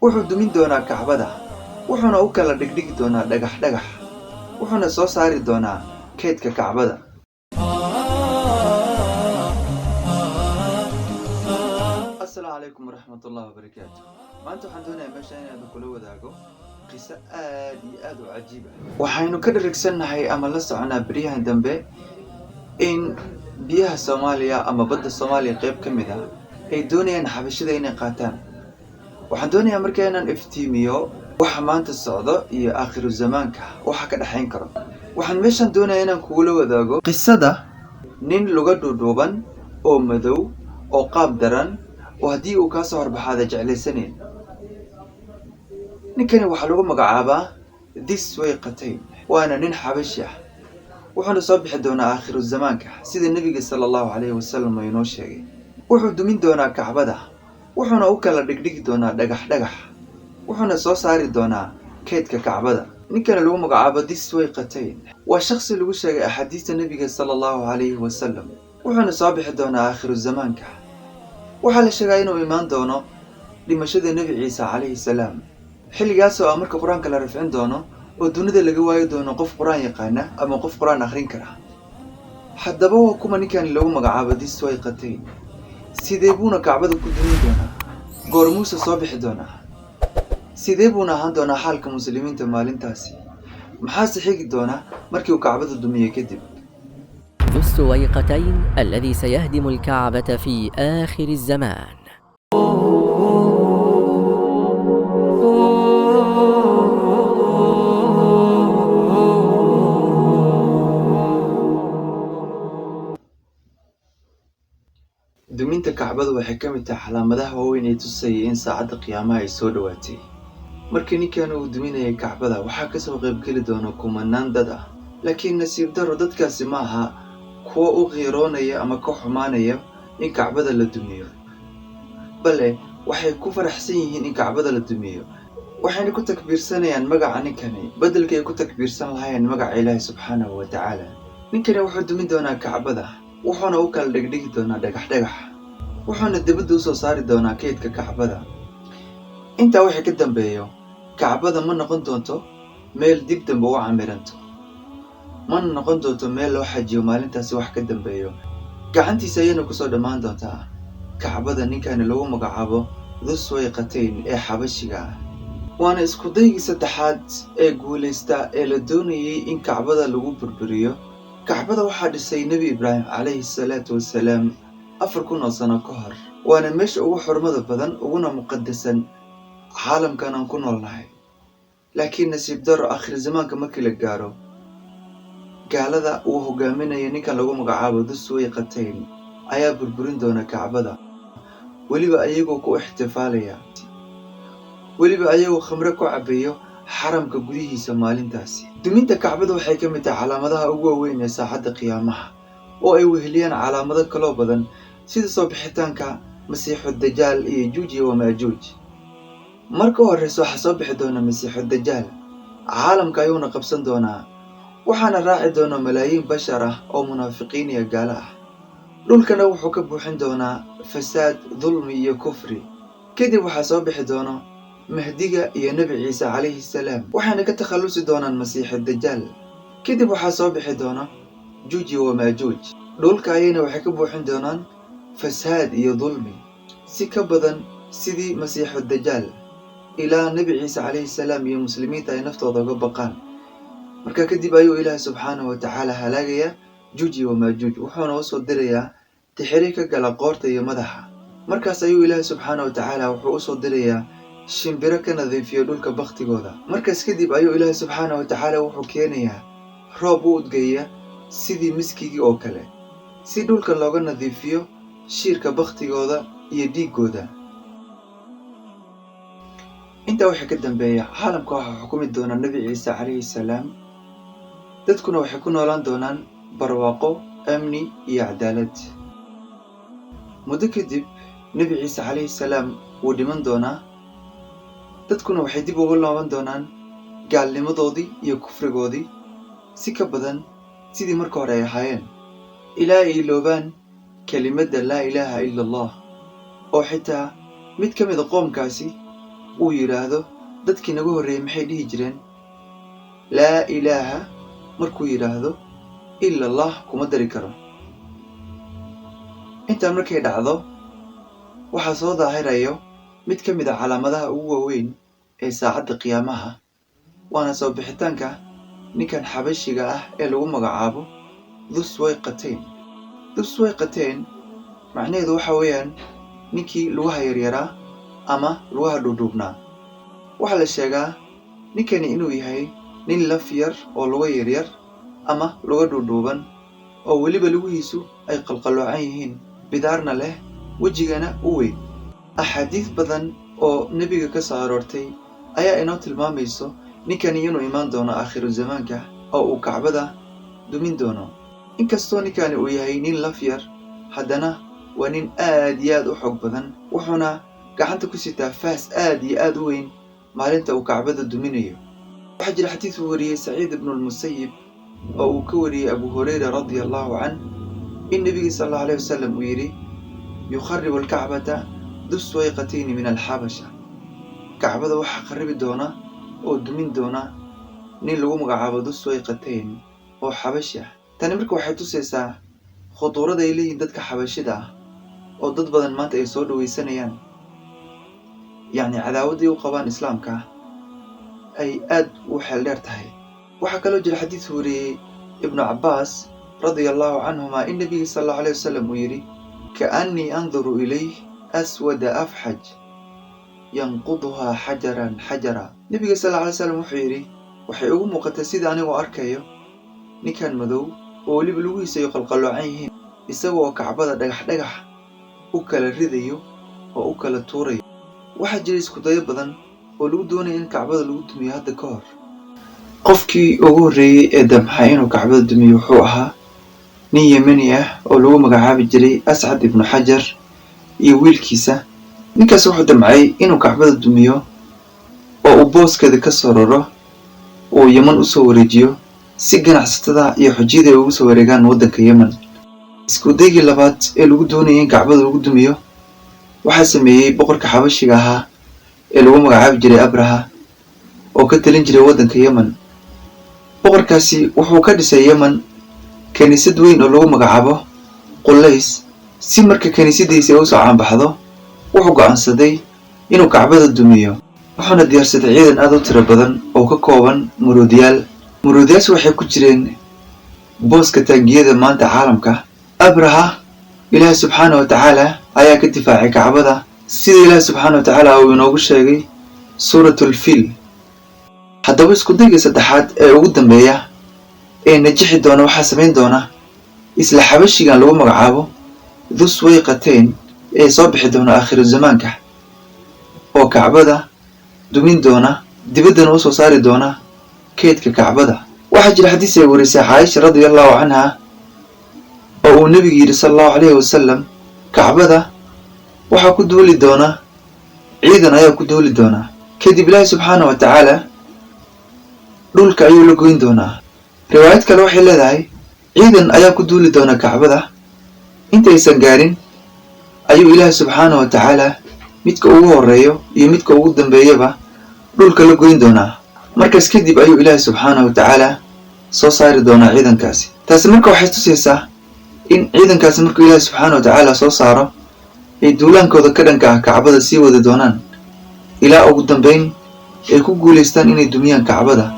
Wuxuu dumin doonaa Kacbada, wuxuuna u kala dhigdhigi doonaa dhagax dhagax, wuxuuna soo saari doonaa kaydka Kacbada. Asalaamu calaykum waraxmatullahi wabarakaatu. Maanta waxaan doonayaa meesha inaan kula wadaago qiso aad iyo aad u cajiib ah. Waxaynu ka dherigsannahay ama la soconaa beryahan dambe in biyaha Soomaaliya ama badda Soomaaliya qayb ka mid ah ay doonayaan Xabashida inay qaataan. Waxaan doonayaa markaa inaan iftiimiyo waxa maanta socdo iyo aakhiru zamaanka waxa ka dhexayn karo. Waxaan meeshan doonayaa inaan kugula wadaago qisada nin luga dhuudhuuban oo madow oo qaab daran oo haddii uu kaa soo horbaxaada jeclaysanayn. Ninkani waxaa lagu magacaabaa Dhiswayqatayn, waana nin Xabashi ah, wuxuuna soo bixi doonaa aakhiru zamaanka sida Nebiga sala allahu calayhi wasalam uu inoo sheegay. Wuxuu dumin doonaa Kacbada, wuxuuna u kala dhigdhigi doonaa dhagax dhagax, wuxuuna soo saari doonaa kaydka Kacbada. Ninkani lagu magacaabo Dhiswayqatayn waa shakhsi lagu sheegay axaadiista Nebiga sala allahu calayhi wasalam, wuxuuna soo bixi doonaa aakhiru zamaanka. Waxaa la sheegaa inuu imaan doono dhimashada Nebi Ciise calayhi salaam, xilligaasoo ah marka Qur-aanka la rafcin doono oo dunida laga waayi doono qof Qur-aan yaqaana ama qof Qur-aan akhrin kara. Haddaba waa kuma ninkani lagu magacaabo Dhiswayqatayn? Sidee buuna Kacbada ku dumin doonaa? Goormuuse soo bixi doonaa? Sidee buuna ahaan doonaa xaalka muslimiinta maalintaasi? Maxaase xigi doona markii uu Kacbada dumiye kadib? ذو السويقتين الذي سيهدم الكعبة في آخر الزمان. Duminta Kacbadu waxay ka mid tahay calaamadaha waaweyn ee tusayay in saacadda qiyaamaha ay soo dhowaatay. Markii ninkan uu duminayay Kacbada, waxaa kasoo qaybgeli doona kumanaan dad ah, laakiin nasiib daro dadkaasi ma aha kuwo u qiiroonaya ama ka xumaanaya in Kacbada la dumiyo, bale waxay ku faraxsan yihiin in Kacbada la dumiyo, waxayna ku takbiirsanayaan magaca ninkani beddelka ay ku takbiirsan lahaayeen magaca Ilaahi subxaanahu wa tacaala. Ninkani wuxuu dumin doonaa Kacbada, wuxuuna u kala dhigdhigi doonaa dhagax dhagax, wuxuuna dibadda usoo saari doonaa kaydka Kacbada. Intaa wixii ka dambeeyo, Kacbada ma noqon doonto meel dib dambe u camiranto, mana noqon doonto meel loo xajiyo maalintaasi wax ka dambeeyo. Gacantiisa ayayna kusoo dhammaan doontaa Kacbada ninkani lagu magacaabo Duswayqatayn ee Xabashiga ah. Waana isku daygii saddexaad ee guulaysta ee la doonayay in Kacbada lagu burburiyo. Kacbada waxaa dhisay Nebi Ibraahim calayhi salaatu wasalaam 4000 oo sano ka hor, waana meesha ugu xurmada badan uguna muqadasan caalamkan aan ku noolnahay. Laakiin nasiib daro, aakhir zamaanka markii la gaaro, gaalada uu hogaaminayo ninkan lagu magacaabo Duswayqatayn ayaa burburin doona Kacbada, weliba ayagoo ku ixtifaalaya, weliba ayagoo khamre ku cabayo xaramka gudihiisa maalintaasi. Duminta Kacbada waxay ka mid tahay calaamadaha ugu waaweyn ee saacadda qiyaamaha, oo ay weheliyaan calaamado kaloo badan sida soo bixitaanka Masiixu Dajaal iyo Juuj iyo Wamaajuuj. Marka u horreysa waxaa soo bixi doona Masiixu Dajaal, caalamka ayuuna qabsan doonaa, waxaana raaci doona malaayiin bashar ah oo munaafiqiin iyo gaalo ah. Dhulkana wuxuu ka buuxin doonaa fasaad, dulmi iyo kufri. Kadib waxaa soo bixi doona Mahdiga iyo Nebi Ciise calayhi salaam, waxayna ka takhallusi doonaan Masiixu Dajaal. Kadib waxaa soo bixi doona Juuj iyo Wamaajuuj, dhulka ayayna waxay ka buuxin doonaan fasaad iyo dulmi si ka badan sidii Masiixu Dajaal, ilaa Nebi Ciise calayhi salaam iyo muslimiinta ay naftooda uga baqaan. Markaa kadib ayuu Ilaahi subxaanahu wa tacaala halaagayaa Juuj iyo Wamaajuuj, wuxuuna usoo dirayaa tixiri ka gala qoorta iyo madaxa. Markaas ayuu Ilaahi subxaanahu wa tacaala wuxuu usoo dirayaa shimbiro ka nadiifiyo dhulka baktigooda. Markaas kadib ayuu Ilaahi subxaanahu wa tacaala wuxuu keenayaa roob u udgeeya sidii miskigii oo kale, si dhulka looga nadiifiyo shiirka baktigooda iyo dhiiggooda. Intaa waxaa ka dambeeya, caalamka waxaa xukumi doona Nebi Ciise calayhi salaam, dadkuna waxay ku noolaan doonaan barwaaqo, amni iyo cadaalad. Muddo kadib Nebi Ciise calayhi salaam wuu dhiman doonaa, dadkuna waxay dib ugu laaban doonaan gaalnimadoodii iyo kufrigoodii si ka badan sidii marka hore ay ahaayeen, ilaa ay iloobaan kelimadda laa ilaaha ila Allah, oo xitaa mid ka mid a qoomkaasi Uu yidhaahdo, dadkii naga horreeyey maxay dhihi jireen? Laa ilaaha markuu yidhaahdo, ila Allah kuma dari karo. Intaa markay dhacdo, waxaa soo daahirayo mid ka mid a calaamadaha ugu waaweyn ee saacadda qiyaamaha, waana soo bixitaanka ninkan xabashiga ah ee lagu magacaabo Dhuswayqateyn. Dhuswayqateyn macnaheedu waxa weeyaan ninkii lugaha yaryaraa ama lugaha dhuudhuubnaa. Waxaa la sheegaa ninkani inuu yahay nin laf yar oo lugo yaryar ama luga dhuudhuuban, oo weliba lugihiisu ay qalqalloocan yihiin, bidaarna leh, wejigana u weyn. Axaadiis badan oo nebiga ka soo aroortay ayaa inoo tilmaamayso ninkani inuu imaan doono aakhiru zamaanka oo uu Kacbada dumin doono. Inkastoo ninkani uu yahay nin laf yar, haddana waa nin aad iyo aad u xoog badan, wuxuuna gacanta ku sitaa faas aad iyo aad u weyn maalinta uu Kacbada duminayo. Waxaa jira xadiis uu wariyey Saciid ibnulmusayib oo uu ka wariyey Abu Hurayra radia allahu canh in nebigi sal allahu alayh wasalam uu yidhi: yukharibu alkacbata duswayqatayni min alxabasha. Kacbada waxaa kharibi doona oo dumin doona nin lagu magacaabo Duswayqatayn oo xabashi ah. Tani marka waxay tusaysaa khuduurada ay leeyihiin dadka xabashida ah, oo dad badan maanta ay soo dhawaysanayaan, yacni cadaawaddii u qabaan islaamka ay aad u xeel dheer tahay. Waxaa kaloo jira xadiis wariyey Ibnu Cabbaas radia allahu canhuma in nebiga sal allahu alayh wasalam uu yidhi: kaannii anduru ilayh aswada afxaj yanquduhaa xajaran xajara. Nebiga sal alla alay slam wuxuu yidhi: waxay ugu muuqatay sida anigoo arkayo ninkan madow oo weliba lugihiisa ay qalqalloocan yihiin, isagoo Kacbada dhagax dhagax u kala ridayo oo u kala tuurayo. Waxaa jira iskudayo badan oo lagu doonaya in Kacbada lagu dumiyo hadda ka hor. Qofkii ugu horreeyey ee damxay inuu Kacbada dumiyo wuxuu ahaa nin Yemeni ah oo lagu magacaabi jiray Ascad ibnu Xajar iyo wiilkiisa. Ninkaas wuxuu damcay inuu Kacbada dumiyo oo uu booskeeda ka soo raro, uu Yeman usoo wareejiyo, si ganacsatada iyo xujiyada ay ugu soo wareegaan waddanka Yemen. Iskudaygii labaad ee lagu doonayay in Kacbada lagu dumiyo waxaa sameeyey boqorka xabashiga ahaa ee lagu magacaabi jiray Abraha oo ka talin jiray waddanka Yemen. Boqorkaasi wuxuu ka dhisay Yemen kiniisad weyn oo lagu magacaabo Qulays. Si marka kiniisadiisi ay usoo caanbaxdo, wuxuu go'aansaday inuu Kacbada dumiyo, wuxuuna diyaarsaday ciidan aad u tiro badan oo ka kooban muruudyaal. Muruudyaashu waxay ku jireen booska taangiyada maanta caalamka. Abraha Ilaahi subxaana wa tacaala ayaa ka difaacay Kacbada, sida Ilaahi subxaana wa tacaala uu inoogu sheegay Suuratul Fiil. Haddaba iskudayga saddexaad ee ugu dambeeya ee najixi doona waxaa samayn doona isla xabashigan lagu magacaabo Dhuswayqateyn ee soo bixi doona aakhiru zamaanka, oo Kacbada dumin doona, dibaddana usoo saari doona keydka Kacbada. Waxaa jira xadiis ay warisay Caaisha radia allahu canha oo uu nebigu yidhi sala allahu calayhi wasalam: Kacbada waxaa ku duuli doona ciidan ayaa ku duuli doona, kadib Ilaahi subxaana wa tacaala dhulka ayuu la goyn doonaa. Riwaayad kale waxay leedahay ciidan ayaa ku duuli doona Kacbada, intaysan gaarin ayuu Ilaahi subxaana wa tacaala midka ugu horeeyo iyo midka ugu dambeeyaba dhulka la goyn doonaa. Markaas kadib ayuu Ilaahi subxaana wa tacaala soo saari doonaa ciidankaasi. Taasi marka waxay tusaysaa in ciidankaasi markuu Ilaahi subxaana wa tacaala soo saaro ay duulaankooda ka dhanka ah Kacbada sii wadi doonaan ilaa ugu dambeyn ay ku guulaystaan inay dumiyaan Kacbada.